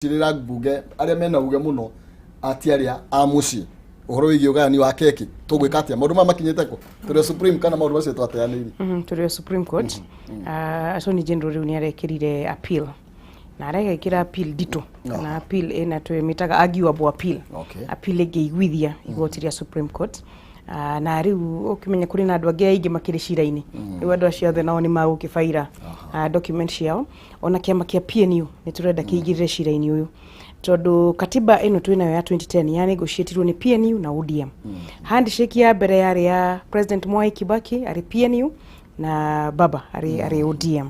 Tirĩra mbunge arĩa mena uge mũno ati arĩa a mũciĩ ũhoro wĩgiĩ ũgayani wa keki tũgwĩka atĩa? Maũndũ maya makinyĩte kũ? Tũrĩ o Supreme kana maũndũ macio twateanĩirie? Tũrĩ o Supreme Court. Attorney General rĩu nĩ arekĩrire appeal na aregekĩra appeal nditũ kana appeal ĩna twĩmĩtaga arguable appeal. Appeal ĩngĩiguithia igoti rĩa Supreme Court. Na rĩu ũkĩmenya kũrĩ na andũ angĩ aingĩ makĩrĩ cira-inĩ. Rĩu andũ acio othe nao nĩ magũkĩbaira document ciao. Ona kĩama kĩa PNU nĩ tũrenda kĩingĩrĩre cira-inĩ ũyũ tondũ katiba ĩno twĩnayo ya 2010 ya negotiatirwo nĩ PNU na ODM. Handshake ya mbere yarĩ ya President Mwai Kibaki arĩ PNU na Baba arĩ ODM.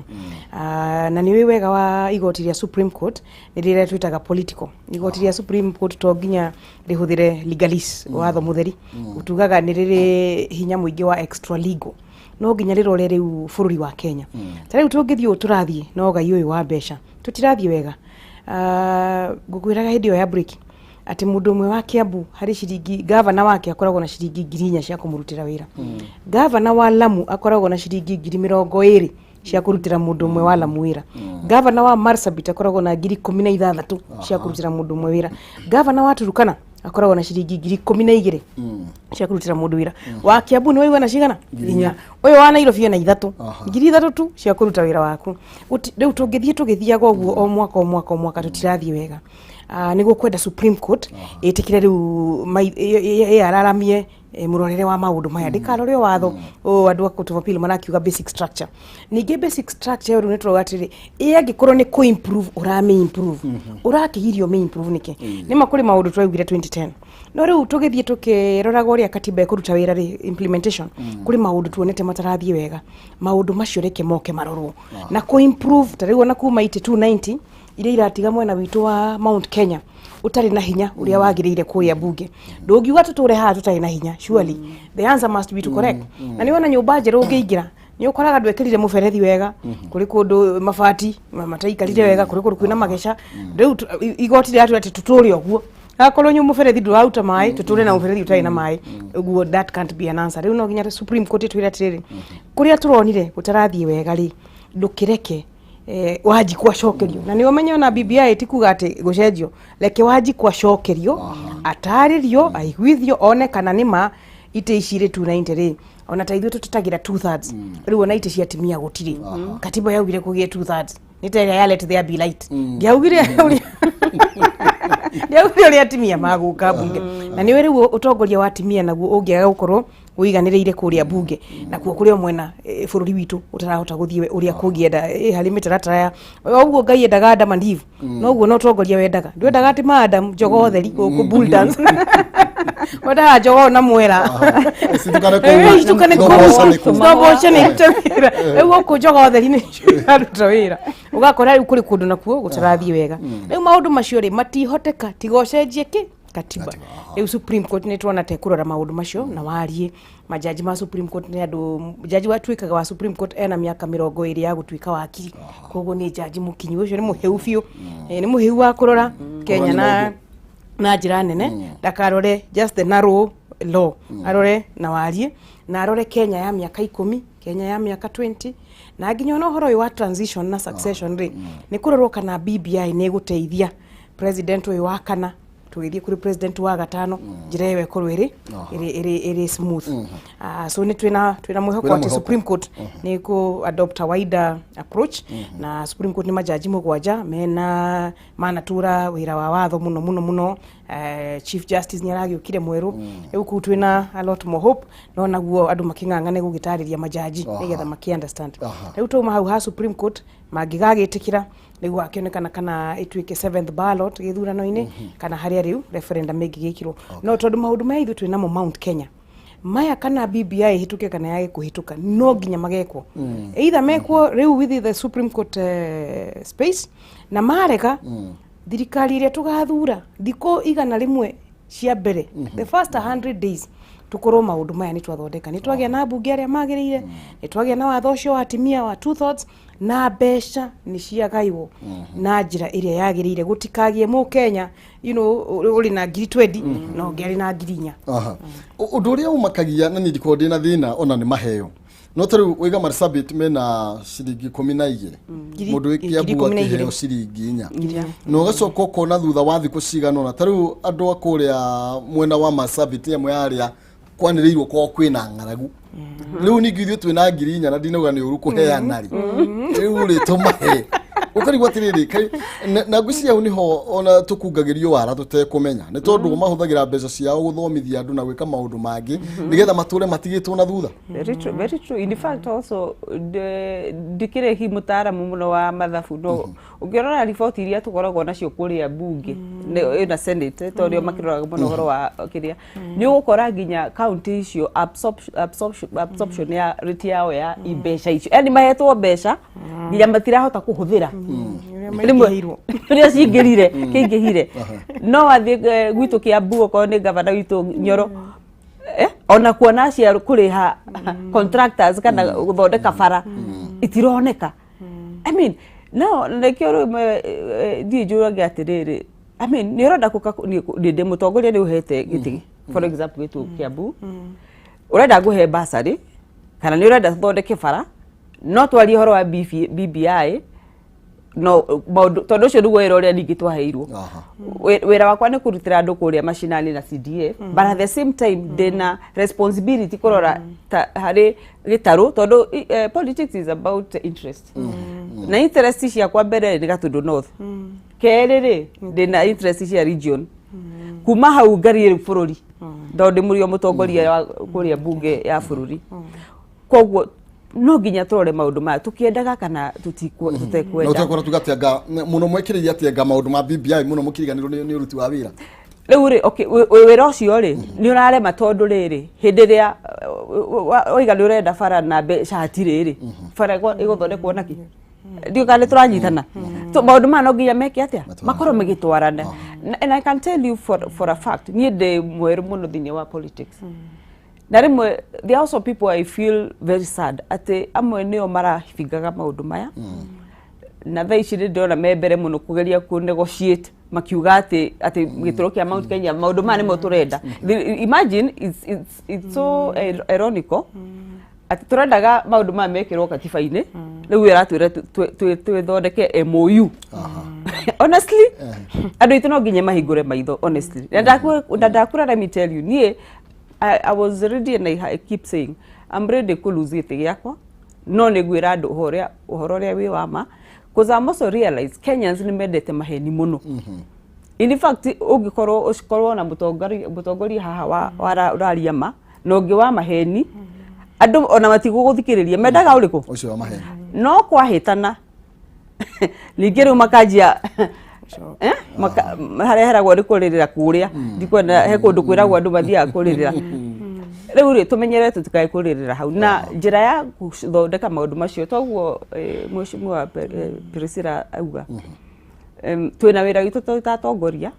Na nĩ ũĩ wega wa igoti rĩa Supreme Court nĩ rĩrĩa twĩtaga political. Igoti rĩa Supreme Court to nginya rĩhũthĩre legalese, watho mũtheri. Tugaga nĩ rĩrĩ hinya mũingĩ wa extra legal. No nginya rĩrore rĩu bũrũri wa Kenya. Ta rĩu tũngĩthiĩ ũũ tũrathiĩ na ũgai ũyũ wa mbeca, tũtirathiĩ wega. Ngũkwĩraga hĩndĩ ĩyo ya break atĩ mũndũ ũmwe wa Kiambu harĩ ciringi gavana wake akoragwo na ciringi 4,000 cia kũmũrutĩra wĩra. Gavana wa Lamu akoragwo na ciringi 20,000 cia kũrutĩra mũndũ ũmwe wa Lamu wĩra. Gavana wa Marsabit akoragwo na 16,000 cia kũrutĩra mũndũ ũmwe wĩra. Gavana wa Turukana akoragwo na ciringi 12,000 cia kũrutĩra mũndũ wĩra. Wa Kiambu nĩ waigua na cigana? 4. Ũyũ wa Nairobi ena 3. 3,000 tu cia kũruta wĩra waku. Rĩu tũngĩthiĩ tũgĩthiaga ũguo o mwaka o mwaka o mwaka tũtirathiĩ wega. Nĩ gũkwenda Supreme Court ĩtĩkĩre rĩu ĩararamie mũrorere wa maũndũ maya, ndĩkarore o watho ũũ andũ a Court of Appeal marakiuga basic structure. Ningĩ basic structure ĩyo rĩu nĩ tũrauga atĩrĩrĩ, ĩ angĩkorwo nĩ kũ improve ũramĩ improve, ũrakĩgirio mĩ improve nĩkĩ? Nĩma kũrĩ maũndũ twaugire 2010, no rĩu tũgĩthiĩ tũkĩroraga ũrĩa katiba ĩkũruta wĩra rĩ, implementation, kũrĩ maũndũ tuonete matarathiĩ wega. Maũndũ macio reke moke marorwo na kũ improve. Ta rĩu ona kuma itĩ 290 iria iratiga mwena witũ wa Mount Kenya ũtarĩ na hinya ũrĩa wagĩrĩire kũrĩa mbunge, ndũngiuga tũtũre haha tũtarĩ na hinya. Surely the answer must be to correct. Na nĩ wona nyũmba njerũ ũngĩingĩra nĩ ũkoraga ndwekĩrire mũberethi wega, kũrĩ kũndũ mabati mataikarire wega, kũrĩ kũndũ kwĩna mageca. Rĩu igoti rĩratwĩra atĩ tũtũre ũguo, akorwo nyu mũberethi ndũraruta maĩ, tũtũre na mũberethi ũtarĩ na maĩ ũguo. That can't be an answer. Rĩu no nginya Supreme Court ĩtwĩre atĩrĩrĩ, kũrĩa tũronire gũtarathiĩ wega rĩ, ndũkĩreke Wanjikũ acokerio. Na nĩ ũmenye ona BBI ti kuga atĩ gũcenjio, reke Wanjikũ acokerio, atarĩrio, aiguithio, one kana nĩ ma itĩ ici irĩ 290 rĩ, ona ta ithuĩ tũtetagĩra 2/3. Rĩu ona itĩ cia atumia gũtirĩ. Katiba yaugire kũgĩe 2/3, nĩ ta ĩrĩa ya "Let there be light". Ndiaugire ũrĩa atumia magũka mbunge. Na nĩwe rĩu ũtongoria wa atumia naguo ũngĩaga gũkorwo ũiganĩrĩire kũrĩa mbunge, nakuo kũrĩ o mwena bũrũri witũ ũtarahota gũthiĩ ũrĩa kũngĩenda harĩ mĩtaratara ya o ũguo Ngai endaga Adam and Eve, noguo no ũtongoria wendaga. Ndwendaga atĩ ma Adam jogoo theri gũkũ bull dance, wendaga jogoo na mwera. Citukane kũu. Citukane kũu. Ngomboca nĩ kũu. Ngomboca nĩ irute wĩra. Rĩu gũkũ jogoo theri nĩ iraruta wĩra, ũgakora rĩu kũrĩ kũndũ nakuo gũtarathiĩ wega. Rĩu maũndũ macio rĩ matihoteka tiga ũcenjie kĩ katiba. Rĩu Supreme Court nĩ tuona te kũrora maũndũ macio na warie majaji ma Supreme Court nĩ andũ jaji watuĩkaga wa Supreme Court ena mĩaka 20 ya gũtuĩka wakiri, koguo nĩ jaji mũkinyu ũcio, nĩ mũhĩu biũ. Nĩ mũhĩu wa kũrora Kenya na njĩra nene, ndakarore just the narrow law, arore na warie na arore Kenya ya mĩaka 10, Kenya ya mĩaka 20, na nginya ona ũhoro ũyũ wa transition na succession rĩ, nĩ kũrorwo kana BBI nĩ ĩgũteithia president ũyũ wa kana tũgĩthiĩ kũrĩ president wa gatano, njĩra ĩyo ĩkorwo ĩrĩ smooth. So nĩ twĩna mwĩhoko Kwĩna atĩ mwĩhoko. Supreme Court nĩ kũ adopt a wider approach. Na Supreme Court nĩ majaji mũgwanja mena manatũra wĩra wa watho mũno mũno mũno. Chief Justice nĩ aragĩũkire mwerũ rĩu, kũu twĩna a lot more hope, no naguo andũ makĩng'ang'ane gũgĩtarĩria majaji nĩgetha makĩ understand. Rĩu twauma hau ha Supreme Court, mangĩgagĩtĩkĩra rĩu akĩonekana kana ĩtuĩke seventh ballot gĩthurano-inĩ kana harĩa rĩu referendum ĩngĩgĩkĩrwo. No tondũ maũndũ maya ithuĩ twĩ namo Mount Kenya maya, kana BBI ĩhĩtũke kana yage kũhĩtũka, no nginya magekwo, either mekwo rĩu within the Supreme Court space, na marega, thirikari ĩrĩa tũgathura thikũ 100 cia mbere, the first 100 days, tukorwo maũndũ maya nĩ twathondeka, nĩ twagĩa na mbunge arĩa magĩrĩire, nĩ twagĩa na watho ũcio wa atimia wa 2/3, na mbeca nĩ ciagaywo na njĩra ĩrĩa yagĩrĩire, gũtikagie mũkenya ũrĩ na 20,000 na ũngĩ arĩ na 4,000. Aha. Ũndũ ũrĩa ũmakagia na niĩ ndikoragwo ndĩna thĩna ona nĩ maheo. No ta rĩu waiga Marsabit mena ciringi 12, mũndũ wĩ Kiambu akĩheo ciringi 4, na ũgacoka ũkona thutha wa thikũ cigana ũna ta rĩu andũ a kũrĩa mwena wa Marsabit amwe arĩa kwanĩrĩirwo kwao kwĩna ng'aragu. Rĩu ningĩ ithuĩ twĩna 4,000 na ndinauga nĩ ũru kũheana rĩ, rĩu rĩ tũmahe ũkarigwo atĩrĩrĩ, na ngwĩciria hau nĩho ona tũkungagĩrio wara tũtekũmenya, nĩ tondũ mahũthagĩra mbeca ciao gũthomithia andũ na gwĩka maũndũ mangĩ nĩgetha matũre matigĩtwo na thutha. Very true, very true. In fact also ndikĩrĩ hi mũtaaramu mũno wa mathabu, no ũngĩrora riboti iria tũkoragwo nacio kũrĩa bunge na senate, tondũ makĩroraga mũno ũhoro wa kĩrĩa, nĩ ũgũkora nginya county icio absorption ya rate yao ya mbeca icio, yani mahetwo mbeca nginya matirahota kũhũthĩra ũrĩa cingĩrire kĩingĩhire. No wathiĩ gwitũ Kiambu, okorwo nĩ gavana witũ Nyoro, ona kuona cia kũrĩha contractors kana gũthondeka bara itironeka. I mean, no nĩkĩo rĩu ndiĩ njũragia atĩrĩrĩ, I mean, nĩ ũrenda gũka ndĩ mũtongoria nĩ ũhete gĩtĩ, for example gĩtũ Kiambu, ũrenda ngũhe bursary kana nĩ ũrenda tũthondeke bara, no twarie ũhoro wa BBI, no maũndũ tondũ ũcio nĩguo wĩra ũrĩa ningĩ twaheirwo. Wĩra wakwa nĩ kũrutĩra andũ kũrĩa macinani na CDF, but at the same time ndĩna responsibility kũrora harĩ gĩtarũ, tondũ politics is about interest, na interest ciakwa mbere nĩ Gatundu North, kerĩ rĩ ndĩna interest cia region, kuma hau ngarie rĩu bũrũri, tondũ ndĩ mũrio mũtongoria wa kũrĩa bunge ya bũrũri. Koguo no nginya tũrore maũndũ maya tũkĩendaga kana tũtekwenda. Na ũtekũra tuga atĩ mũno mwekĩrĩire atĩ anga maũndũ ma BBI mũno mũkiriganĩrwo nĩ ũruti wa wĩra. Rĩu rĩ, okay, wĩra ũcio rĩ nĩ ũrarema, tondũ rĩrĩ hĩndĩ ĩrĩa waiga nĩ ũrenda bara na mbeca hatirĩ rĩ, bara ĩgũthondekwo nakĩ? Ndiũ kana nĩ tũranyitana. Maũndũ maya no nginya meke atĩa, makorwo magĩtwarana. And I can tell you for a fact, niĩ ndĩ mwerũ mũno thĩinĩ wa politics, na rĩmwe there are also people I feel very sad atĩ amwe nĩo marabingaga maũndũ maya, na thaa ici nĩ ndĩrona me mbere mũno kũgeria kũ negotiate makiuga atĩ gĩtũro kĩa Mount Kenya maũndũ maya nĩmo tũrenda. Imagine, it's so ironical atĩ tũrendaga maũndũ maya mekĩrwo katiba-inĩ, rĩu ĩratwĩra twĩthondeke MOU. Honestly, andũ aitũ no nginya mahingũre maitho, honestly. Na ndakũra, let me tell you, niĩ I was ready and I keep saying I'm ready kũ lose gĩtĩ gĩakwa, no nĩ ngwĩra andũ ũhoro ũrĩa wĩ wa ma, cause I'm also realize Kenyans nĩ mendete maheni mũno. In fact, ũngĩkorwo ũkorwo na mũtongoria haha ũraria ma na ũngĩ wa maheni, andũ ona matigũgũthikĩrĩria, mendaga ũrĩkũ? Ũcio wa maheni. No kwahĩtana ningĩ rĩu makanjia harĩa heragwo nĩ kũrĩrĩra kũrĩa, ndikwenda he kũndũ kwĩragwo andũ mathiaga kũrĩrĩra. Rĩu rĩ tũmenyere tũtikae kũrĩrĩra hau, na njĩra ya gũthondeka maũndũ macio toguo mheshimiwa Priscilla auga, twĩna wĩra witũ twĩ ta atongoria,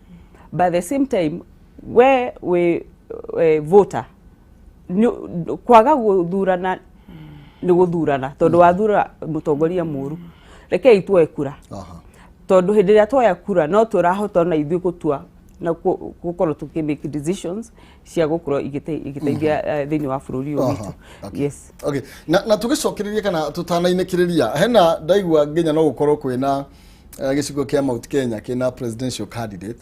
but at the same time we wĩ voter kwaga gũthurana nĩ gũthurana, tondũ wathura mũtongoria mũru. Rekei tuoe kura, tondũ hĩndĩ ĩrĩa tuoya kura no tũrahota ona ithuĩ gũtua na gũkorwo tũkĩ make decisions cia gũkorwo igĩteithia thĩinĩ wa bũrũri ũyũ witũ. Yes. Okay. Na tũgĩcokereria kana tũtanainĩkĩrĩria, hena ndaigua nginya no gũkorwo kwĩna gĩcigo kĩa Mount Kenya kĩna presidential candidate,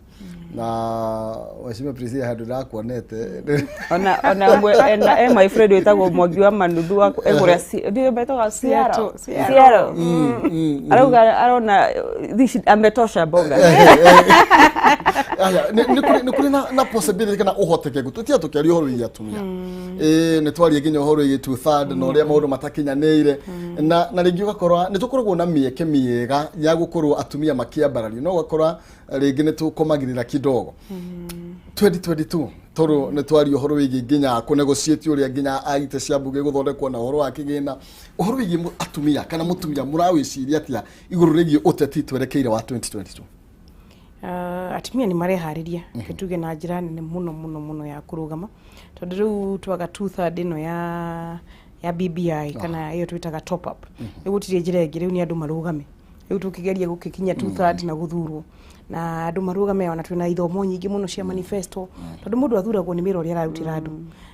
na Mheshimiwa Priscilla handũ ndakuonete. Ona mwe ena my friend wĩtagwo Mwangi wa Manuthu wa ekũrĩa ndio betagwo Seattle. Seattle arauga arona ametosha mboga. Aya, nĩ kũrĩ na possibility kana ũhotekeku tũtia tũkĩaria ũhoro wĩgiĩ atumia, nĩ twarie nginya ũhoro wĩgiĩ two third na ũrĩa maũndũ matakinyanĩire, na rĩngĩ ũgakora nĩ tũkoragwo na mĩeke mĩega ya gũkorwo atumia makĩambarario, no ũgakora rĩngĩ nĩ tũkomagĩrĩra kidogo 2022, tondũ nĩ twaria ũhoro wĩgiĩ nginya kũ negotiate ũrĩa nginya aite cia mbunge gũthondekwo na ũhoro wa kĩgĩna, ũhoro wĩgiĩ atumia kana mũtumia mũrawĩciria atĩa igũrũ rĩgiĩ ũteti twerekeire wa 2022? Atumia nĩ mareharĩria, reke tuge na njĩra nene mũno mũno mũno ya kũrũgama, tondũ rĩu twaga two third ĩno ya BBI kana ĩyo twĩtaga top up, rĩu gũtirĩ njĩra ĩngĩ, rĩu nĩ andũ marũgame, rĩu tũkĩgeria gũgĩkinya two third na gũthurwo. Na andũ marũgame, ona twĩna ithomo nyingĩ mũno cia manifesto, tondũ mũndũ athuragwo nĩ wĩra ũrĩa ararutĩra andũ.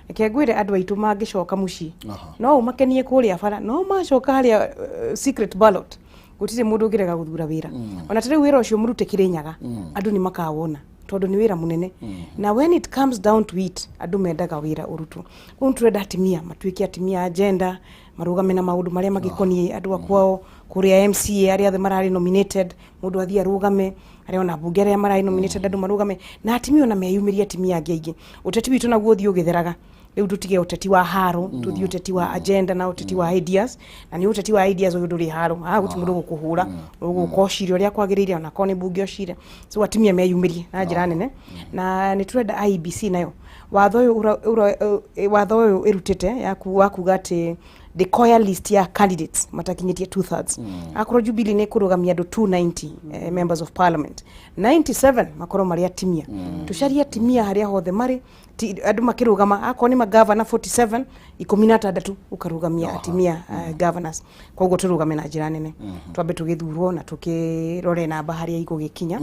Reke ngwĩre, andũ aitũ mangĩcoka mũciĩ, no ũmakenie kũrĩa bara, no macoka harĩa secret ballot, gũtirĩ mũndũ ũngĩrega gũthura wĩra. Ona ta rĩu wĩra ũcio mũrute Kĩrĩnyaga, andũ nĩ makawona tondũ nĩ wĩra mũnene. Na when it comes down to it, andũ mendaga wĩra ũrutwo. Koguo nĩ tũrenda atimia matuĩke atimia agenda, marũgame na maũndũ marĩa magĩkoniĩ andũ a kwao. Kũrĩa MCA arĩa othe mararĩ nominated, mũndũ athiĩ arũgame, arĩa ona mbunge arĩa mararĩ nominated, andũ marũgame na atimia ona meyumĩrie, atimia angĩ aingĩ. Ũteti witũ naguo ũthiĩ ũgĩtheraga. Rĩu tũtige ũteti wa haro, tũthiĩ ũteti wa agenda na ũteti wa ideas. Na nĩ ũteti wa ideas ũyũ ndũrĩ haro haha, gũtirĩ mũndũ gũkũhũra, ũgũka ũcire ũrĩa kwagĩrĩire, ona korwo nĩ mbunge ũcire. So atimia meyumĩrie na njĩra nene. Na nĩ tũrenda IEBC nayo watho ũyũ watho ũyũ ĩrutĩte ya wa kuga atĩ ndĩkoya list ya candidates matakinyĩtie two thirds. Akorwo Jubilee nĩ kũrũgamia andũ 290 members of parliament, 97 makorwo marĩ atimia. Tũcarie atimia harĩa hothe marĩ. Andũ makĩrũgama, akorwo nĩ magavana 47, 16 ũkarũgamia atimia governors. Koguo tũrũgame na njĩra nene, twambe tũgĩthurwo na tũkĩrore namba harĩa igũgĩkinya.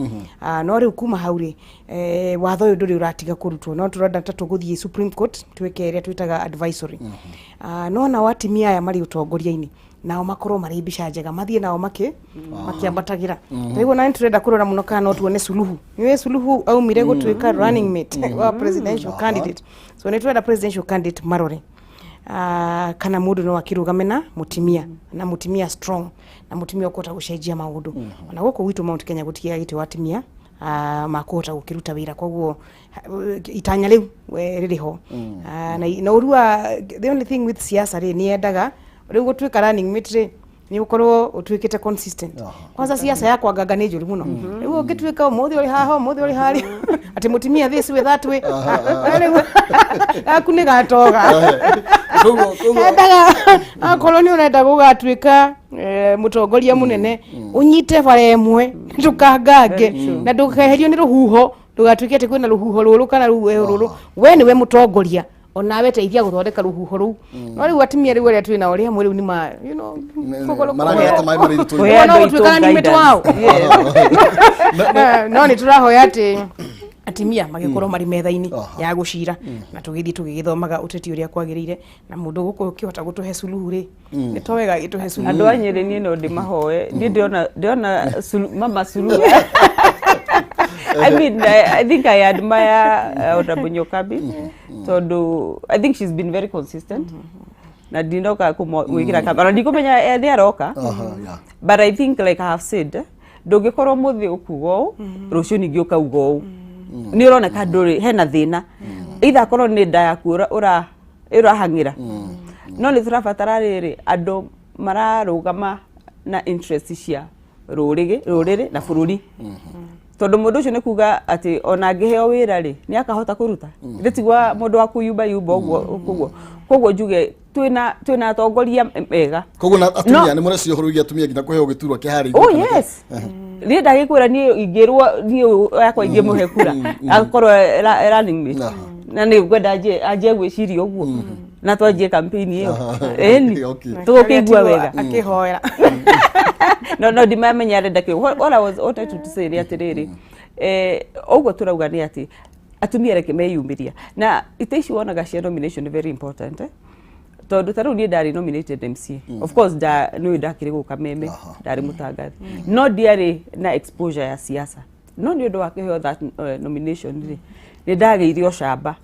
No rĩu kuma hau rĩ, watho ũyũ ndũrĩ ũratiga kũrutwo, no tũrenda ta tũgũthiĩ Supreme Court twĩke ĩrĩa twĩtaga advisory. No nao atimia aya marĩ ũtongoria-inĩ nao makorwo marĩ mbica njega, mathiĩ nao makĩambatagĩra. Rĩu ona nĩ tũrenda kũrora mũno kana no tuone Suluhu. Nĩũĩ Suluhu aumire gũtuĩka running mate wa presidential candidate, so nĩ tũrenda presidential candidate marore kana mũndũ no akĩrũgame na mũtimia, na mũtimia strong, na mũtimia ũkũhota gũcenjia maũndũ. Ona gũkũ gwitũ Mount Kenya gũtigĩa gĩtĩ wa atimia makũhota gũkĩruta wĩra. Koguo itanya rĩu rĩrĩ ho. Na ũru wa the only thing with siasa rĩ, nĩ yendaga rĩu gũtuĩka running mate rĩ, nĩ ũkorwo ũtuĩkĩte consistent. Kwanza siasa ya kwanganga nĩ njũru mũno. Rĩu ũngĩtuĩka ũmũthĩ ũrĩ haha, ũmũthĩ ũrĩ harĩa, atĩ mũtimia this way, that way, rĩu gaku nĩ gatoga. Koguo Endaga akorwo nĩ ũrenda gũgatuĩka mũtongoria mũnene, ũnyite bara ĩmwe, ndũkangange na ndũkeherio nĩ rũhuho, ndũgatuĩke atĩ kwĩna rũhuho rũrũ kana rũhuho rũrũ. We nĩwe mũtongoria, onawe teithia gũthondeka rũhuho rũu. No rĩu atumia rĩu arĩa twĩ nao rĩ hamwe rĩu nĩ ma Maragĩa ta maĩ marĩ Kũhe ithitũ-inĩ. No andũ gũtuĩka aitũ nĩ mĩtũ wao. guidance. No nĩ tũrahoya atĩ atimia magĩkorwo marĩ metha-inĩ ya gũcira, na tũgĩthiĩ tũgĩgĩthomaga ũteti ũrĩa kwagĩrĩire. Na mũndũ gũkũ ũkĩhota gũtũhe suluhu rĩ, nĩ to wega agĩtũhe suluhu. Andũ a Nyĩrĩ, niĩ no ndĩmahoe. Niĩ ndĩrona Mama Suluhu. I mean, I think I admire Honorable Nyokabi tondũ I think she's been very consistent na ndinoka gwĩkĩra kamba na ndikũmenya nĩ aroka. But I think, like I have said, ndũngĩkorwo mũthĩ ũkuga ũũ, rũciũ ningĩ ũkauga ũũ, nĩ ũroneka ndũrĩ hena thĩna, either akorwo nĩ nda yaku ũrahang'ĩra. No nĩ tũrabatara rĩrĩ andũ mararũgama na interest cia rũrĩrĩ na bũrũri, tondũ mũndũ ũcio nĩ kuga atĩ ona angĩheo wĩra rĩ, nĩ akahota kũruta nĩ tigwa mũndũ wa kuyumba yumba ũguo. Koguo njuge twĩna atongoria ega. Koguo na atumia nĩ mũreciria ũhoro wĩgiĩ atumia nginya kũheo gĩturwa kĩharĩirio? Oh yes, niĩ ndagĩkwĩra, niĩ ingĩrwo niĩ yakwa ingĩmũhe kura akorwo running mate, na nĩ ngwenda anjie gwĩciria ũguo na twanjie campaign ĩyo, ĩni tũgũkĩigua wega. Akĩhoera. No ndimamenya arenda kĩ. What I was wanted to say nĩ atĩrĩrĩ, ũguo tũrauga nĩ atĩ atumia reke meyumĩria na ite ici wonaga cia nomination nĩ very important, eh? Tondũ ta rĩu niĩ ndarĩ nominated MCA, of course nda nĩũĩ ndakĩrĩ gũka meme, ndarĩ mũtangathi, no ndiarĩ na exposure ya siasa. No nĩ ũndũ wa kĩheo that nomination rĩ, nĩ ndagĩire ũcamba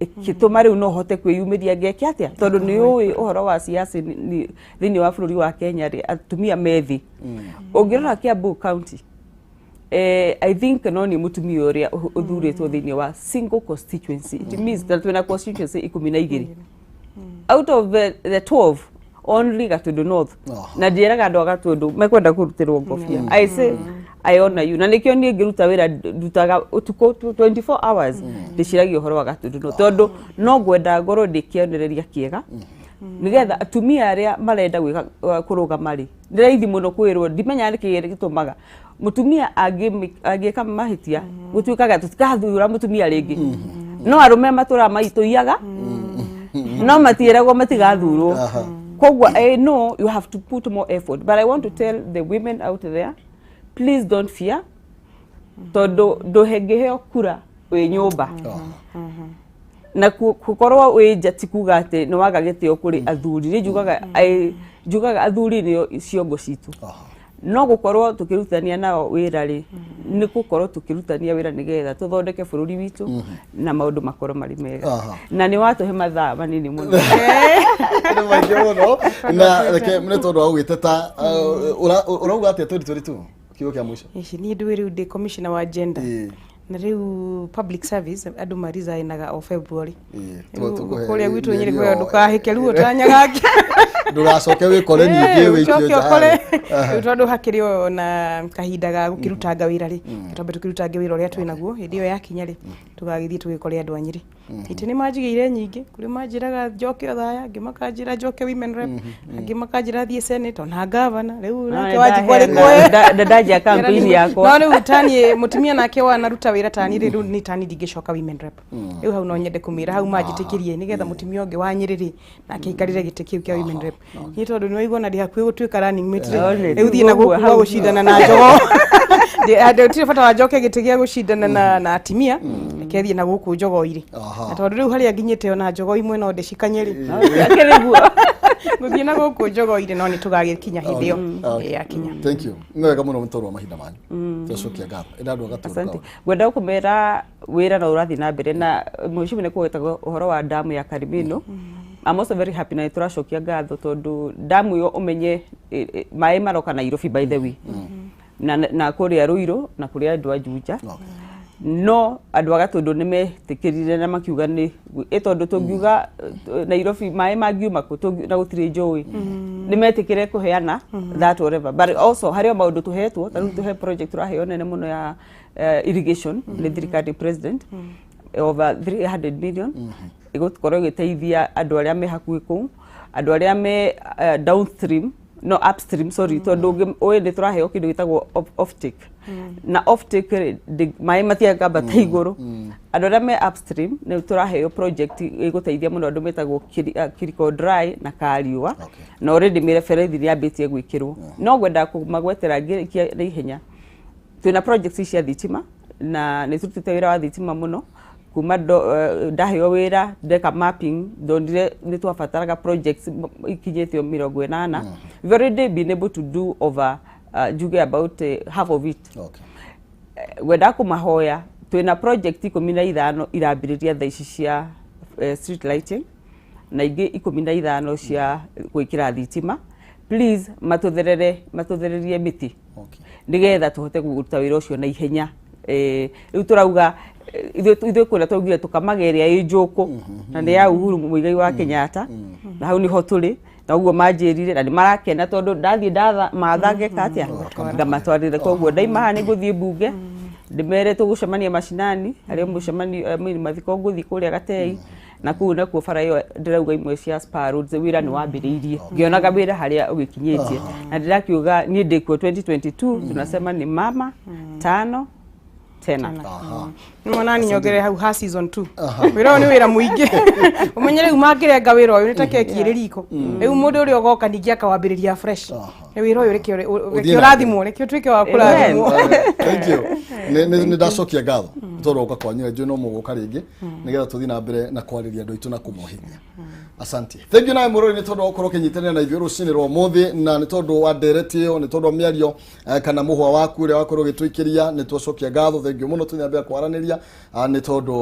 ĩgĩtũma rĩu no hote kwĩyumĩria ngeke atĩa, tondũ nĩ ũĩ ũhoro wa siasa thĩinĩ wa bũrũri wa Kenya rĩ, atumia methi ũngĩrora Kiambu County, I think no nĩ mũtumia ũrĩa ũthurĩtwo thĩinĩ wa single constituency. It means that twĩna constituency 12 out of the 12, only Gatundu North. Na ndiĩraga andũ a Gatundu mekwenda kũrutĩrwo ngobia. I say I honor you, na nĩkĩo niĩ ngĩruta wĩra ndutaga ũtukũ 24 hours, ndĩciragia ũhoro wa Gatundu North, tondũ no ngwenda ngorwo ndĩ kĩonereria kĩega nĩgetha atumia arĩa marenda gwĩka kũrũgama rĩ, nĩ raithi mũno kwĩrwo. Ndimenyaga nĩkĩ gĩtũmaga mũtumia angĩka mahĩtia gũtuĩkaga tũtikathura mũtumia rĩngĩ, no arũme matũraga maitũiyaga no matiĩragwo matigathurwo. Koguo I know you have to put more effort, but I want to tell the women out there, please don't fear. Tondu nduhengiheo kura wi nyumba. Na gukorwo wi nja ti kuga ati ni waga gitio kuri athuri ni njugaga njugaga athuri nio ciongo citu. No gukorwo tukirutania nao wira ri ni gukorwo tukirutania wira nigetha tuthondeke bururi witu na maundu makorwo mari mega. Na ni watuhe mathaa manini muno. Ni maingi muno na reke mune tondu wa gwiteta urauga atia 2022 kiugo kia mwisho. Ici ni ndwi riu ndi commissioner wa gender. Na riu public service andu marisignaga o February. Kuria gwitu Nyeri kwa ndukahike riu utanyagake. Ndugacoke wikore ningi wikio nja. Riu tondu hakiri ona kahinda ga gukirutanga wira ri. Twambe tukirutange wira uria twinaguo hindi iyo yakinya ri tugagithie tugikore andu a Nyeri. Ite ni manjigire nyingi kuri manjiraga njoke othaya angi makanjira njoke women rep angi makanjira thie senate ona governor riu nake wanjikwa rikwe ndajia campaign yakwa. No riu tani mutumia nake wanaruta wira tani riu ni tani ndingicoka women rep. Riu hau no nyende kumira hau manjitikirie nigetha mutumia ungi wa Nyeri ri nake ikarire giti kiu kia women rep. Ni tondu ni waigua na ndi hakuhi gutuika running mate riu thie na guku gucindana na njogo. Ndi bata wa njoke giti gia gucindana na atimia reke thie na guku njogo-iri. Na tondu riu haria nginyite ona njogo imwe no ndicikanyeri. Nguthie na guku njogo-iri no nitugagikinya hindi iyo yakinya. Thank you. Ni wega muno mutoro wa mahinda manyu. Twacokia ngatho. Enda andu agatura. Asante. Ngwenda kumera wira no urathi na mbere na mheshimiwa ni kugwetaga uhoro wa damu ya Karimino. I'm also very happy na turacokia ngatho tondu damu iyo umenye maĩ maroka Nairobi by the way. Na kuria Ruiru na kuria andu a Juja. No andu a Gatundu ni metikirire na makiuga ni tondu tungiuga Nairobi maĩ mangiuma ku na gutiri njũĩ ni metikire kuheana that whatever but also hari o maundu tuhetwo ta riu tuhe project turaheo nene muno ya irrigation ni thirikari president over 300 million igukorwo igiteithia andu aria me hakuhi kuu andu aria me downstream no upstream sorry tondu uyu ni turaheo kindu gitagwo offtake na offtake maĩ matiangambata iguru andu aria me upstream ni turaheo project iguteithia muno andu metagwo Kiriko Dry na Kariua na already mireferethi ni yambitie gwikirwo no ngwenda kumagwetera ngirikia na ihenya twina projects cia thitima na ni turutite wira wa thitima muno kuma ndaheo wira ndeka mapping ndonire ni twabataraga projects ikinyĩtio 80. We've already been able to do over njuge about half of it. Wenda kumahoya twina project 15 irambĩrĩria thaa ici cia street lighting na ingĩ 15 cia gwĩkĩra thitima. Please matũthererie mĩtĩ nigetha tũhote kũruta wĩra ũcio na ihenya. Rĩu tũrauga ithuĩ kũrĩa twaugire tũkamageria ĩ njũkũ na nĩ ya Uhuru Muigai wa Kenyatta na hau niho tũrĩ na ũguo manjĩrire na nĩ marakena tondũ ndathiĩ ndatha matha ngeka atĩa ngamatwarĩre koguo ndaima haha nĩ ngũthiĩ mbunge ndĩmere tũgũcemania macinani harĩa mũcemanio mathiko ngũthiĩ kũrĩa Gatei na kũu nakuo bara ĩyo ndĩrauga imwe cia Spa Roads wĩra nĩ wambĩrĩirie ngĩonaga wĩra harĩa ũgĩkinyĩtie na ndĩrakiuga niĩ ndĩkuo 2022 tunasema ni mama tano tena. Mwana nyongere hau ha season 2. Wira ni wira muingi. Umenye riu mangirenga wira uyu ni ta keki iri riko. Riu mundu uria ugoka ningi akawambiriria fresh. Riu wira uyu reke urathimwo reke utuike wa kurathimwo. Thank you. Ni ndacokia ngatho tondu uka kwanyu njui no muguka ringi nigetha tuthi na mbere na kwariria andu aitu na kumohinya. Asante. Thank you nawe murori ni tondu ukorwo ukinyitanira na ithuĩ rucinĩ rwa ũmũthĩ na ni tondu wa ndereti ĩyo ni tondu wa mĩario kana mũhwa waku ũrĩa wakorwo ũgĩtũikĩria nĩ twacokia ngatho. Thank you mũno tũthiĩ na mbere kwaranĩria nĩ tondu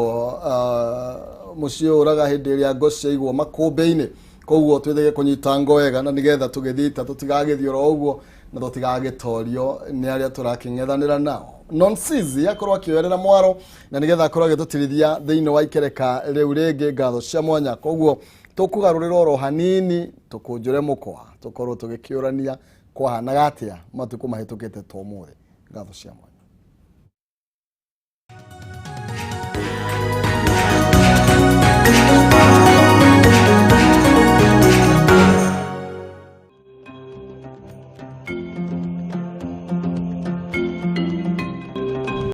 mũciĩ ũraga hĩndĩ ĩrĩa ngo ciaigwo makũmbĩ-inĩ koguo twĩthege kũnyita ngo wega na nĩgetha tũgĩthiĩ tũtigagĩthiĩ oro ũguo na tũtigagĩtorio nĩ arĩa tũrakĩng'ethanĩra nao. Nonsizi akorwo akĩoerera mwaro na nĩgetha akorwo agĩtũtirithia thĩinĩ wa ikereka rĩu rĩngĩ ngatho cia mwanya koguo tũkũgarũrĩra oro hanini tũkũnjũre mũkwa tũkorwo tũgĩkĩũrania kwahanaga atĩa matukũ mahĩtũkĩte ta ũmũthĩ. Ngatho cia mwanya.